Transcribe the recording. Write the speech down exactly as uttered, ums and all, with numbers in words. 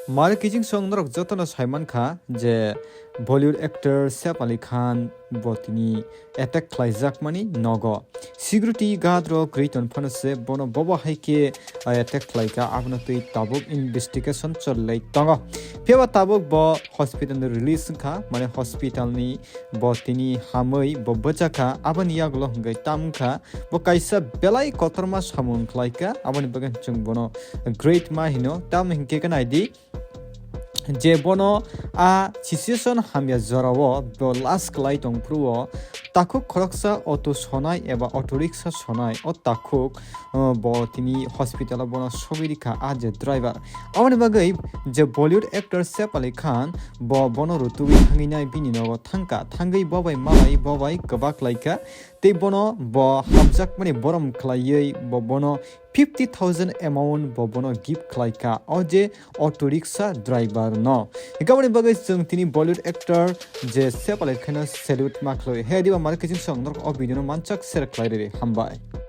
Mari kijing song norok jotono saimankha je Bollywood actor Saif Ali Khan bo tini attack khlaijakmani nogo. Security guard rok kwrwi tongphano se bono bobo hai khe attack khlaikha, abono twi tabuk investigation cholilai tongo. Phiya ba tabuk bo hospital ni release wngkha, mane hospital ni bo tini hamwi bo bwchakha, aboni yagulo hwnkhe tamkha bo kaisa belai kotorma samung khlaikha, aboni bagwi chwng bono great ma hino, tamni hwnkhe khe naidi. Je bono a situation hamya jorao bo last kwlai tongphuru o takhuk khoroksa auto sonai eba auto rickshaw sonai o takhuk, uh, bo tini hospital o bono sogwi rikha a je driver. Aboni bagwi je Bollywood actor Saif Ali Khan bo bono rutugwi thangwi nai bini nogo thangkha, thangwi bo bai malai bo bai kwbak laikha tei bono bo hamjakmani borom khlaiwi bo bono fifty thousand amount bo bono gift khlaikha o je auto rickshaw driver no. Hingkhe aboni bagwi chwng tini Bollywood actor je Saif Ali Khan no salute ma khlai. He diba mari kijing song norok o video no manchak share khlai rwi, hambai.